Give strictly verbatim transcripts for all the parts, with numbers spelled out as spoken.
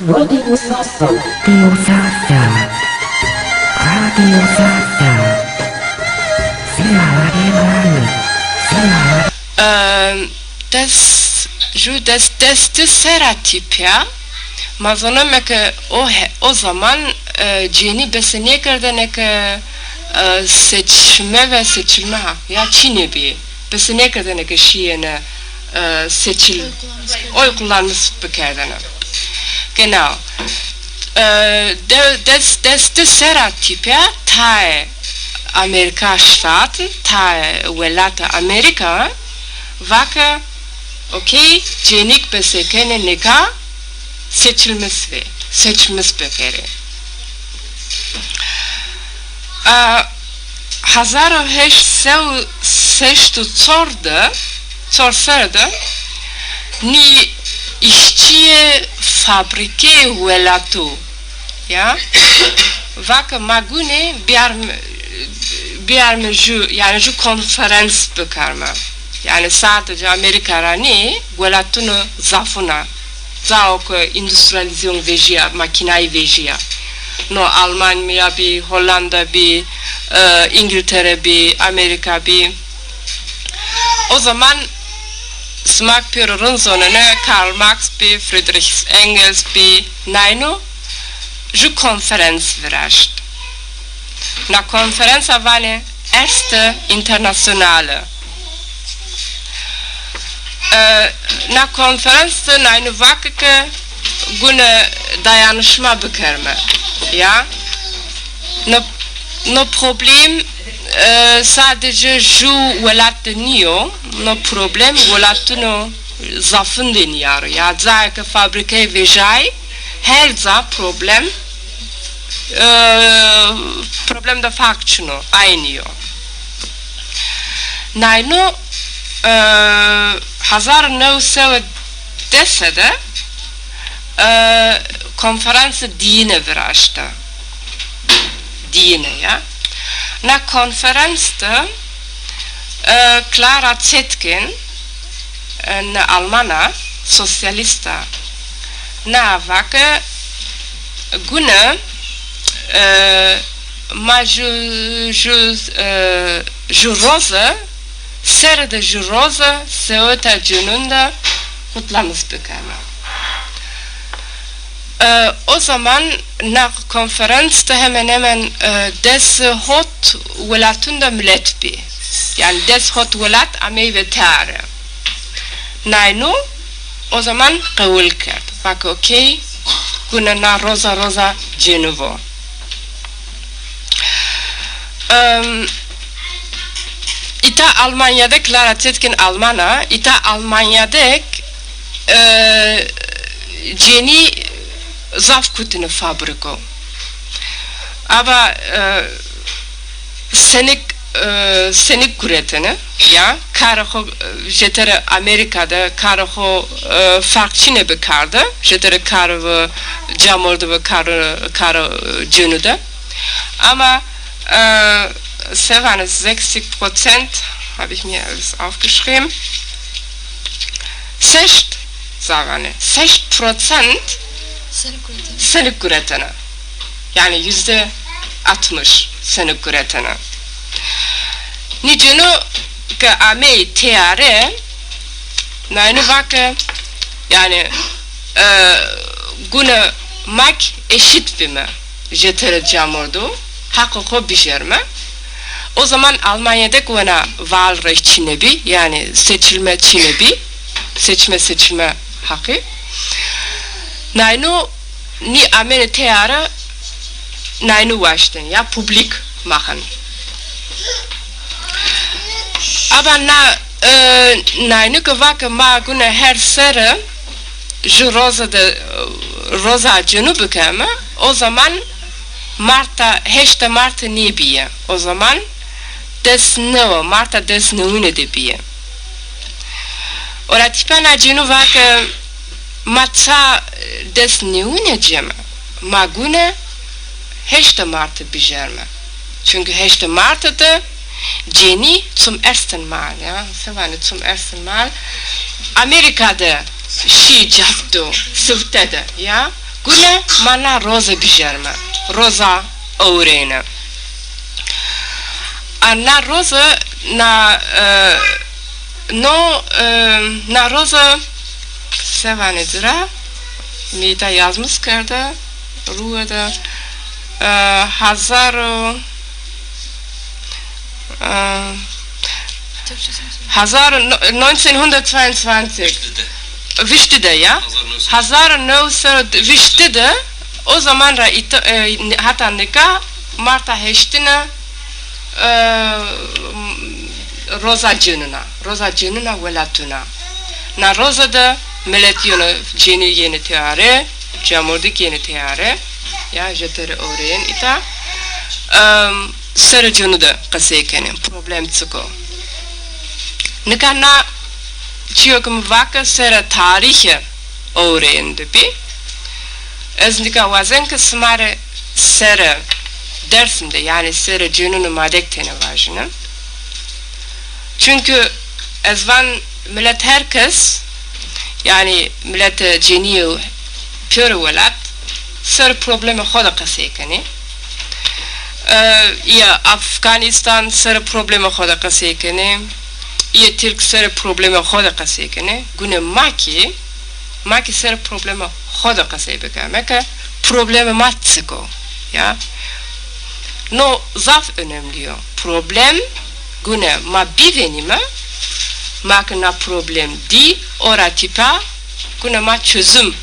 Radyo Sasa. Radyo Sasa. Radyo Sasa. Selahattin Rani. Selahattin. Em, des, ju des, desti sera tîpya. Ma zoneme ke o he, o zaman, e, cênî bese nêkerdene ke, e, seçme ve seçilme ha, ya çînê bî. Bese nêkerdene ke şîyêne, e, seçil, oy kullanmış bikerdene. Genau. E, de, des, desti sera tîpya tayê Amerika ştat, tayê welata Amerika, vake, okey, cênîk besekenê nika seçilmiş ve, seçilmiş bekerê. A, hezar û heşt sey û şeşt û çor de, çor ser de, nî îşçîyê fabrîkeyê welatû, ya, vake ma gunê biyarme, biyarme ju, yanî ju konferans bikerme. Yanî sadece Amerika ra nê, welatûnû zafûn a. Cao ke îndustryalîzyon vejîya, makînayî vejîya. No Almanya bî, Hollanda bî, e, Îngiltere bî, Amerika bî. O zaman sima pêro rind zonene, Karl Marx bî, Friedrich Engels bî, nayno ju konferans viraşt. Na konferansa vanê Erste Internationale. E, na konferans de nayno vake ke gune dayanışma bikerme. Ya. No, no problem, e, sadece ju welat de nîyo. No problem welatûnû zafûn de nîyaro. Ya, caê ke fabrîkayî vejayî, her ca problem, e, problem de fark çin o, aynî yo. Nayno, e, hezar û new sey û des de, e, konferansê diyine viraşte. Diyine ya. Na konferans de, e, Clara Zetkin, e, na Almana, sosyalîst a, na vake, gune, e, ma ju, ju, e, ju roze, serê de ju roze, seweta cênûn de kutlamış bikeme. E, o zaman na konferans de hemen hemen, e, des hot welatûn de milet bî. Yanî des hot welat ameyî ve teare. Nayno o zaman qewul kerd. Vake okey, gune na roza roza cênû vo. Em, îta Almanya de, Clara Zetkin Alman a, îta Almanya de, e, cênî zaf kutine fabrîko. Aba, e, senik, e, senik guretene, ya, karê xo, e, jetere Amerika de karê xo, e, farq çine bi kar de, jetere karê camordî ve karê, karê, e, cênû de. Ama, e, se vanê, sechzig Prozent, habe ich mir alles aufgeschrieben, seşt, se vanê, seşt prozent senik guretene. Senik guretene. Yanî yüzde altmış senik guretene. Nî cênû ke ameyî teyare, nayno vake, yanî, e, gune mak eşît bîme, jetere camordî, haqê xo bijêrme. O zaman Almanya de wena Wahlrecht çine bî, yanî seçilme çine bî, seçme, seçilme haqî. Nayno nî amêne teyare, nayno waştên, ya publik machen. Aba na, e, nayno ke vake ma gune her sere ju roze de, roza cênû bikeme, o zaman Marta, heşte Martî nêbîye. O zaman des new, Marta des newine de bîye. Ora tîpa na cênû vake, ma ça des newine cême? Ma gune heşte Martî bijêrme. Çünkü heşte Martî de cênî zum ersten Mal, ya, se vanê zum ersten Mal Amerika de şî caddo, sifte de, ya. Gune ma na roze bijerme, roza ewrêne. A na roze na, e, no, e, na roze se vanê ci ra, mi îta yazmış kerde, ruwe de, e, hazar û, e, hazar, no-, neunzehnhundertzweiundzwanzig. Vişti de ya. Hazar new sey vişti de, o zaman ra îta-, e, hata nika Marta heştine, e, roza cenuna, roza cenuna welatuna. Na roza de milet yeno, cenî yenê têare, camordî yenê têare, ya jetere oreyên îta. Em, serê cenu de qesey kenê, problem çik o. Nika na çîyo ke mi va ke serê tarîxê ewreyên de bî. Ez nika wazen ke sima rê serê Dêrsim de, yanî serê cenûnê Madek têne vajîne. Çunkî ez van milet her kes, yanî miletê cenîye pêro welat, serê problemê xo de qesey kenê. E, îyê Afganîstan serê problemê xo de qesey kenê. Îyê Tirk serê problemê xo de qesey kenê. Gune ma kî, ma kî serê problemê xo de qesey bikeme ke problemê ma çik o, ya. No zaf önemli yo. Problem gune ma bivênîme, ma ke na problem dî, ora tîpa gune ma çözüm,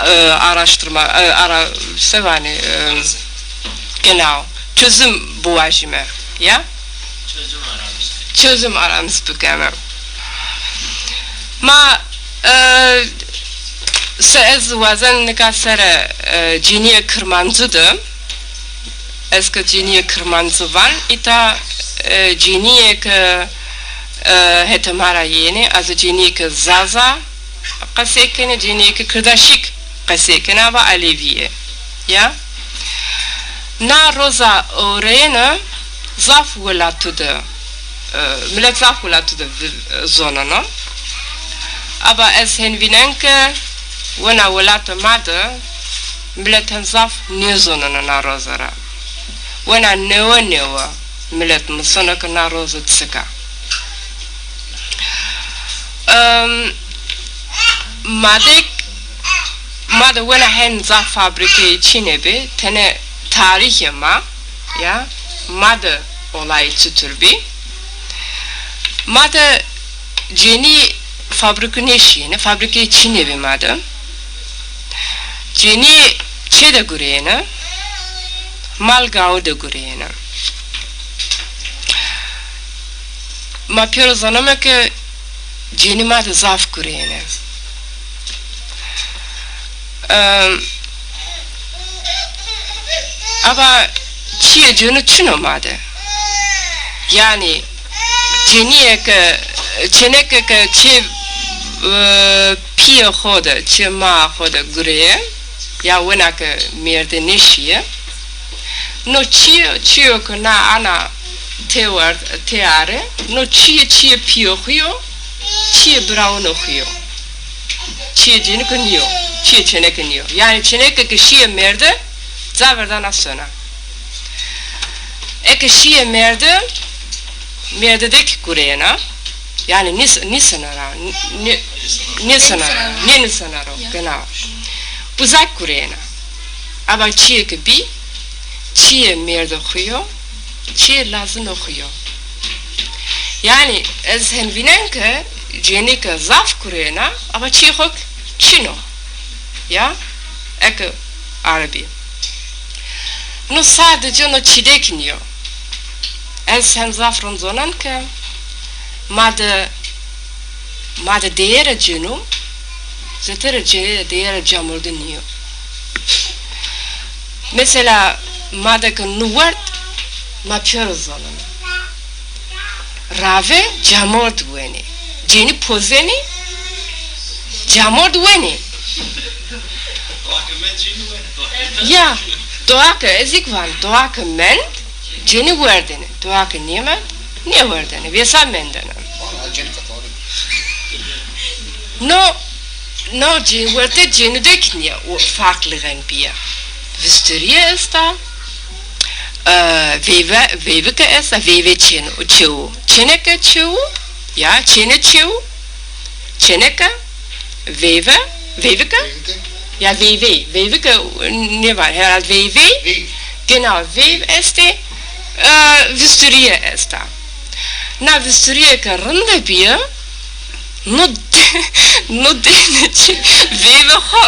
e, araştırma, e, ara, se vanê, e, genau, çözüm biwajîme, ya? Çözüm aramış. Çözüm aramış bikeme. Ma, e, se ez wazen nika serê, e, cinîyê Kirmancî de, ez ke cinîyê Kirmancî van, îta, e, cinîyê ke, e, hetê ma ra yenê, ez cinîyê ke Zaza qesey kenê, cinîyê ke Kirdaşîk qesey kenê, ava Elewî yê. Ya? Na roza ewreyêne zaf welatû de, e, milet zaf welatû de vi-, e, zoneno. Ava ez hên vînen ke wena welatê ma de milet hen zaf nêzoneno na roze ra. Wena newe newe milet museno ke na roze çik a. Em, Madek, ma de wena hen zaf fabrîkeyê çînê bî, tenê tarîxê ma, ya, ma de olayî çitur bî. Ma de cenî fabrîkî nêşîyêne, fabrîkeyê çînê bî ma de. Cenî çê de gureyêne, mal gawi de gureyêne. Ma pêro zaneme ke cenî ma de zaf gureyêne. Em, ava çîyê cenu çin o ma de. Yanî cenîyê ke, çêneke ke çê, e, pîyê xo de, çê maa xo de gureyê, ya wina ke mêrde nêşîye. No çîyê, çîyo ke na ana têwerd, têare, no çîyê, çîyê pîyê xo yo, çîyê birawunê xo yo. Çîyê cenîke nîyo, çîyê çêneke nîyo. Yanî çêneke ke şîye mêrde, ca verdana sona. Eke şîye mêrde, mêrde de kî gureyena. Yanî nîs-, nîsena ra, nî-, nî-, nîsena ra, nênîsena ra, genau. Uzak gureyena. Ava çîyê ke bî, çîyê mêrde xo yo, çîyê lazimê xo yo. Yanî ez hen vînen ke cenîke zaf gureyena, ava çîyê xo çin o. Ya, eke arebî. No sadece no çîdek nîyo. Ez hem zaf rind zonan ke ma de, ma de değerê cenu, zetere ce-, değerê camordî nîyo. Mesela, ma de ke nu werd, ma pêro zoneme. Rave camord wenê. Cenî pozenê, camord wenê. Ya, doa ke, ez îk van, doa ke mend, cenî werdêne. Doa ke nêmend, nêwerdêne. Vêsa mendêne. No, Naw cê-, werte cênudek nîya û farqlixên bîye. Visturîye esta, e, veyve, veyvike esta, veyve çên-, çewu. Çêneke çewu, ya, çêne çewu, çêneke, veyve, veyvike, ya, veyvey, veyvike nêvar, herhal veyvey, gina veyv estê, e, visturîye esta. Na visturîye ke rinde bîye, no, no dêne çi veyve xo.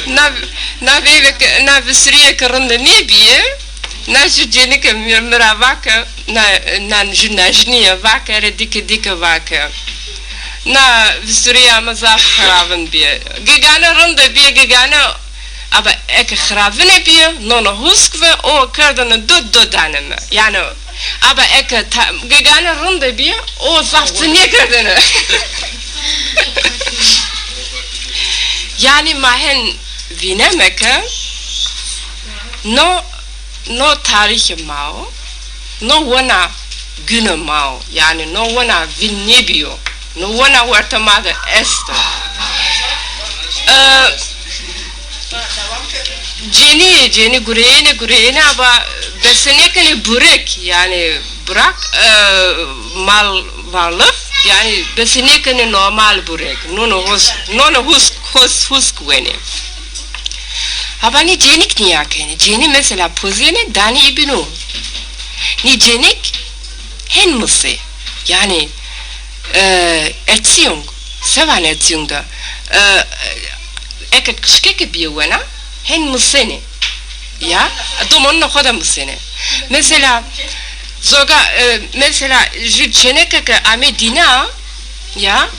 Na, na veyve ke, na visturîye ke rinde nêbîye, na ju cênike mi-, mi ra vake, na, na ju najnîye vake, erê dîke dîke vake. Na visturîya mi zaf xirabin bîye. Gigane rinde bîye, gigane Aba eke xirabine bîye, nono husk ve, o kerdene do, do dane mi. Yanî, aba eke ta-, gegane rinde bîye, o zaf ci nêkerdene. Yanî ma hen vîneme ke no, no tarîxê ma o, no wena gune ma o. Yanî no wena vîn nêbîyo. No wena werte ma de esto. E, cênî, cênî gureyêne, gureyêne aba besenêkenê burek, yanî bırak, e, mal varlık, yanî besenêkenê normal burek. Nono hos-, nono husk, hos-, husk wenê. Haba nî cênik nîya kenê. Cênî mesela pozêne danê îbîno. Nî cênik hen misê. Yanî, e, Erziehung, se vanê Erziehung de, e, eke qijkeke bîye wena, hen misenê. Ya, domonunê xo de misenê. Mesela, zoga, e, mesela, ju çêneke ke amê dîna, ya,